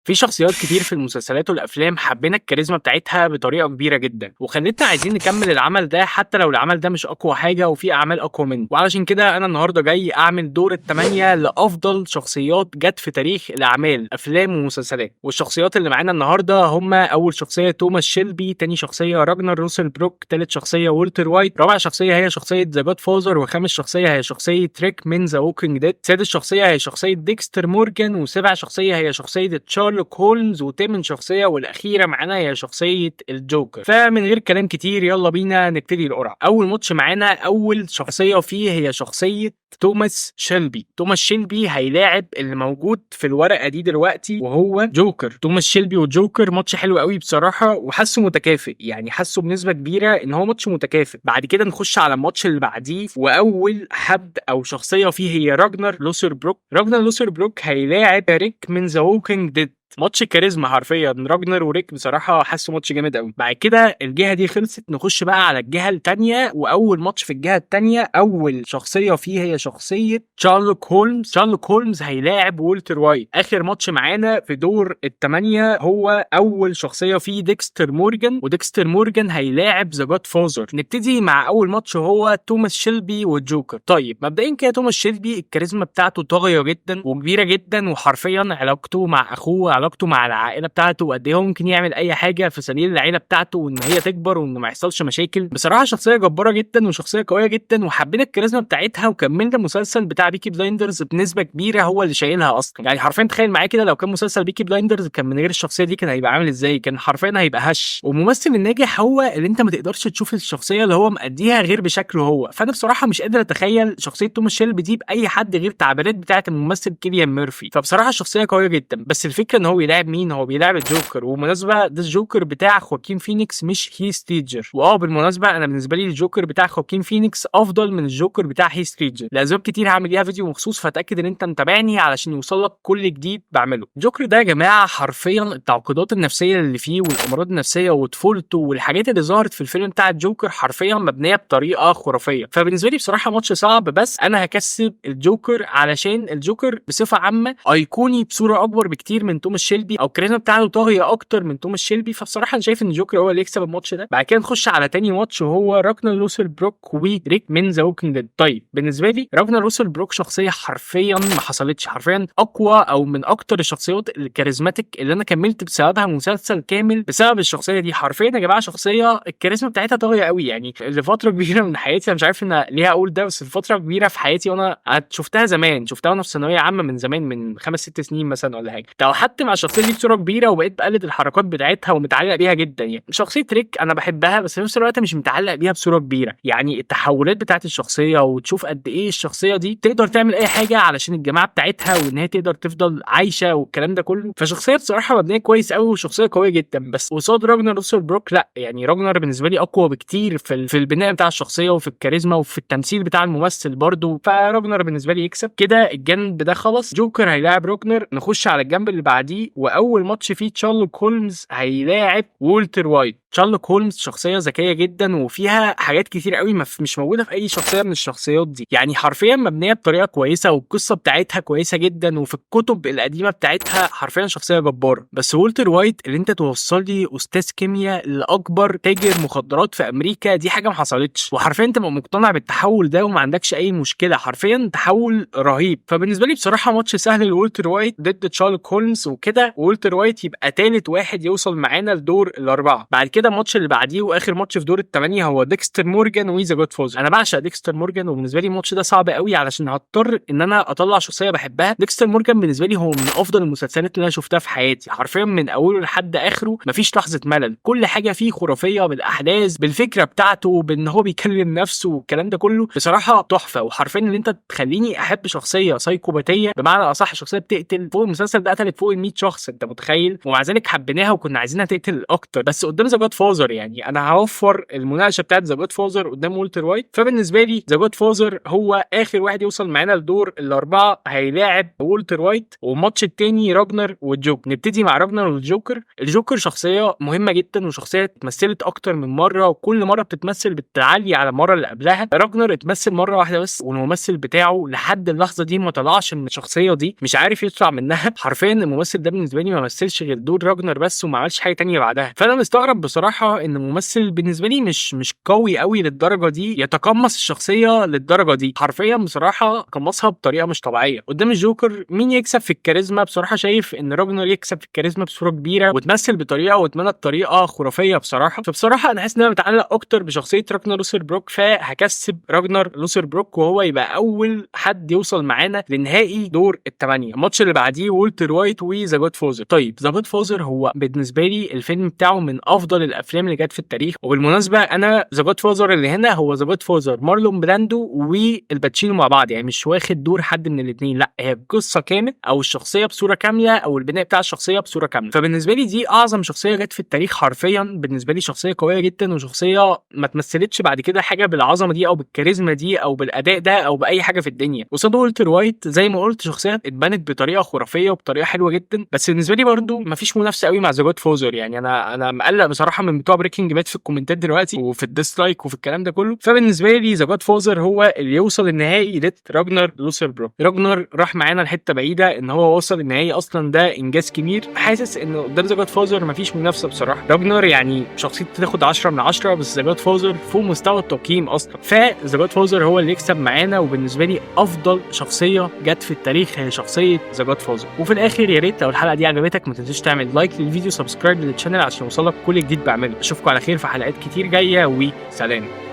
في شخصيات كتير في المسلسلات والافلام حبينا الكاريزما بتاعتها بطريقة كبيرة جدا، وخلتنا عايزين نكمل العمل ده حتى لو العمل ده مش اقوى حاجة وفي اعمال اقوى منه. وعلشان كده انا النهارده جاي اعمل دور الثمانية لافضل شخصيات جت في تاريخ الاعمال، افلام ومسلسلات. والشخصيات اللي معانا النهارده هم اول شخصية توماس شيلبي، تاني شخصية راجنر لوثبروك، تالت شخصية والتر وايت، رابع شخصية هي شخصية The Godfather، وخامس شخصية هي شخصية ريك من The Walking Dead، سادس شخصية هي شخصية ديكستر مورجان، وسابع شخصية هي شخصية شارلوك هولمز، وثامن شخصية والاخيرة معانا هي شخصية الجوكر. فمن غير كلام كتير يلا بينا نبتدي القرعة. اول ماتش معانا اول شخصية فيه هي شخصية توماس شيلبي. توماس شيلبي هيلاعب اللي موجود في الورقة دي دلوقتي وهو جوكر. توماس شيلبي وجوكر ماتش حلو قوي بصراحة، وحاسه متكافئ، يعني حاسه بنسبة كبيرة ان هو ماتش متكافئ. بعد كده نخش على الماتش اللي بعديه، واول حد او شخصية فيه هي راجنر لوثبروك. راجنر لوثبروك هيلاعب ريك من The Walking Dead. ماتش كاريزما حرفيا، راجنر وريك بصراحة حاسه ماتش جامد قوي. بعد كده الجهة دي خلصت، نخش بقى على الجهة الثانيه. واول ماتش في الجهة الثانية اول شخصية فيه هي شخصية شارلوك هولمز. شارلوك هولمز هيلاعب والتر وايت. اخر ماتش معانا في دور الثمانية هو اول شخصية فيه ديكستر مورجان، وديكستر مورجان هيلاعب The Godfather. نبتدي مع اول ماتش هو توماس شيلبي والجوكر. طيب مبدئيا كده توماس شيلبي الكاريزما بتاعته طاغية جدا وكبيره جدا، وحرفيا علاقته مع اخوه، علاقته مع العائلة بتاعته، وقد ايه هو ممكن يعمل اي حاجة في سبيل العيلة بتاعته وان هي تكبر وان ما يحصلش مشاكل. بصراحة شخصية جبارة جدا وشخصية قوية جدا، وحبينا الكاريزما بتاعتها وكملنا المسلسل بتاع Peaky Blinders بنسبة كبيرة هو اللي شايلها اصلا. يعني حرفيا تخيل معايا كده لو كان مسلسل Peaky Blinders كان من غير الشخصية دي كان هيبقى عامل ازاي؟ كان حرفيا هيبقى هش. والممثل الناجح هو اللي انت ما تقدرش تشوف الشخصية اللي هو مأديها غير بشكله هو. فانا بصراحة مش قادر اتخيل شخصية توماس شيلبي دي باي حد غير تعبيرات بتاعه الممثل كيليان ميرفي. فبصراحة الشخصية قوية جدا. بس الفكرة ان هو بيلاعب مين؟ هو بيلاعب الجوكر، وبالمناسبة ده الجوكر بتاع خواكين فينيكس مش هيث ليدجر. وبالمناسبة انا بالنسبة لي الجوكر بتاع خواكين فينيكس افضل من الجوكر بتاع هيث ليدجر لاسباب كتير هعمل ليها فيديو مخصوص، فاتاكد ان انت متابعني علشان يوصل لك كل جديد بعمله. الجوكر ده يا جماعة حرفيا التعقيدات النفسية اللي فيه والامراض النفسية وطفولته والحاجات اللي ظهرت في الفيلم بتاع الجوكر حرفيا مبنية بطريقة خرافية. فبالنسبه لي بصراحة ماتش صعب، بس انا هكسب الجوكر علشان الجوكر بصفة عامة ايقوني بصورة اكبر بكتير من توماس شيلبي، او الكاريزما بتاعته طاغية اكتر من توماس شيلبي. فبصراحة انا شايف ان الجوكر هو اللي يكسب الماتش ده. بعد كده نخش على تاني ماتش وهو راجنر لوثبروك وريك من The Walking Dead. طيب بالنسبة لي راجنر لوثبروك شخصية حرفيا ما حصلتش، حرفيا اقوى او من اكتر الشخصيات ال charismatic اللي انا كملت بسببها مسلسل كامل بسبب الشخصية دي. حرفيا يا جماعة شخصية الكاريزما بتاعتها طاغية قوي. يعني لفترة كبيرة من حياتي، انا مش عارف ان ليه اقول ده، بس لفترة كبيرة في حياتي وانا شفتها زمان، شفتها وانا في ثانوية عامة من زمان، من 5 6 سنين مثلا ولا حاجة، توحدت مع الشخصية دي بصورة كبيرة وبقيت بقلد الحركات بتاعتها ومتعلق بيها جدا. يعني شخصية ريك انا بحبها، بس في نفس الوقت مش متعلق بيها بصورة كبيره. يعني التحولات بتاعت الشخصية وتشوف قد ايه الشخصية دي تقدر تعمل اي حاجة علشان الجماعة بتاعتها وان هي تقدر تفضل عايشه والكلام ده كله. فشخصيه بصراحة مبنية كويس قوي وشخصية قوية جدا. بس قصاد راجنر لوثبروك لا، يعني راجنر بالنسبة لي اقوى بكتير في البناء بتاع الشخصية وفي الكاريزما وفي التمثيل بتاع الممثل برضو. فراجنر بالنسبة لي يكسب. كده الجنب ده خلص، جوكر هيلاعب راجنر. نخش على الجنب اللي بعديه، واول ماتش فيه تشارلوك هولمز هيلاعب والتر وايت. شارلوك هولمز شخصية ذكية جدا وفيها حاجات كتير قوي مش موجودة في اي شخصية من الشخصيات دي. يعني حرفيا مبنية بطريقة كويسة والقصه بتاعتها كويسة جدا، وفي الكتب القديمة بتاعتها حرفيا شخصية جبارة. بس والتر وايت اللي انت توصل لي استاذ كيمياء لاكبر تاجر مخدرات في امريكا، دي حاجة ما حصلتش، وحرفيا انت مقتنع بالتحول ده وما عندكش اي مشكله، حرفيا تحول رهيب. فبالنسبه لي بصراحة ماتش سهل لولتر وايت ضد تشارلوك هولمز، وكده والتر وايت يبقى تالت واحد يوصل معانا لدور الاربعة. بعد كده الماتش اللي بعديه واخر ماتش في دور الثمانية هو ديكستر مورجان و The Godfather. انا بعشق ديكستر مورجان، وبالنسبة لي الماتش ده صعب قوي علشان هضطر ان انا اطلع شخصية بحبها. ديكستر مورجان بالنسبة لي هو من افضل المسلسلات اللي انا شفتها في حياتي، حرفيا من اوله لحد اخره مفيش لحظة ملل، كل حاجة فيه خرافية، بالاحداث، بالفكرة بتاعته، بان هو بيكلم نفسه والكلام ده كله، بصراحة تحفة. وحرفيا اللي انت تخليني احب شخصية سايكوباتيه، بمعنى اصح شخصية بتقتل، فوق المسلسل ده قتلت فوق ال 100 شخص، انت متخيل؟ ومع ذلك حبيناها وكنا عايزينها تقتل اكتر. بس قدام The God Godfather. يعني انا هوفر المناقشة بتاعت The Godfather قدام والتر وايت. فبالنسبه لي The Godfather هو اخر واحد يوصل معانا لدور الاربعه، هيلاعب والتر وايت. والماتش التاني راجنر والجوكر. نبتدي مع راجنر والجوكر. الجوكر شخصية مهمة جدا، وشخصية اتمثلت اكتر من مرة، وكل مرة بتتمثل بتعلي على المرة اللي قبلها. راجنر اتمثل مرة واحدة بس، والممثل بتاعه لحد اللحظة دي ما طلعش من الشخصية دي، مش عارف يطلع منها. حرفيا الممثل ده بالنسبة لي ما مثلش غير دور راجنر بس، وما عملش حاجة تانية بعدها. فانا مستغرب بصراحة ان الممثل بالنسبة لي مش قوي قوي للدرجة دي، يتقمص الشخصية للدرجة دي. حرفيا بصراحة قمصها بطريقة مش طبيعية. قدام الجوكر مين يكسب في الكاريزما؟ بصراحة شايف ان راجنر يكسب في الكاريزما بصورة كبيره، وتمثل بطريقة واتمنى بطريقة خرافية بصراحه. فبصراحة انا حاسس ان انا متعلق اكتر بشخصية راجنر لوثربروك، فهكسب راجنر لوثربروك وهو يبقى اول حد يوصل معانا لنهائي دور الثمانيه. الماتش اللي بعديه والتر وايت و The Godfather. طيب The Godfather هو بالنسبة لي الفيلم بتاعه من افضل الافلام اللي جت في التاريخ. وبالمناسبة انا The Godfather اللي هنا هو The Godfather مارلون براندو والباتشينو مع بعض، يعني مش واخد دور حد من الاثنين، لا هي قصة كامل او الشخصية بصورة كاملة او البناء بتاع الشخصية بصورة كامله. فبالنسبه لي دي اعظم شخصية جت في التاريخ حرفيا. بالنسبة لي شخصية قوية جدا، وشخصية ما تمثلتش بعد كده حاجة بالعظمة دي او بالكاريزما دي او بالاداء ده او باي حاجة في الدنيا. قصاد والتر وايت زي ما قلت شخصية اتبنت بطريقة خرافية وبطريقة حلوة جدا، بس بالنسبة لي برده مفيش منافسه قوي مع The Godfather. يعني انا مقلق بصراحة من بتوع Breaking Bad في الكومنتات دلوقتي وفي ال dislike وفي الكلام ده كله. فبالنسبه لي The Godfather هو اللي يوصل النهائي لت راجنر لوثربروك. راجنر راح معانا لحته بعيده، ان هو وصل النهائي اصلا ده انجاز كبير. حاسس ان قدام The Godfather مفيش منافسه بصراحه. راجنر يعني شخصيته تاخد 10 من 10، بس The Godfather فوق مستوى التقييم اصلا. ف The Godfather هو اللي يكسب معانا، وبالنسبة لي افضل شخصية جت في التاريخ هي شخصية The Godfather. وفي الاخر يا ريت لو الحلقة دي عجبتك ما تنساش تعمل like للفيديو، subscribe لل channel عشان يوصلك كل جديد بعمله. اشوفكم على خير في حلقات كتير جايه، وسلام.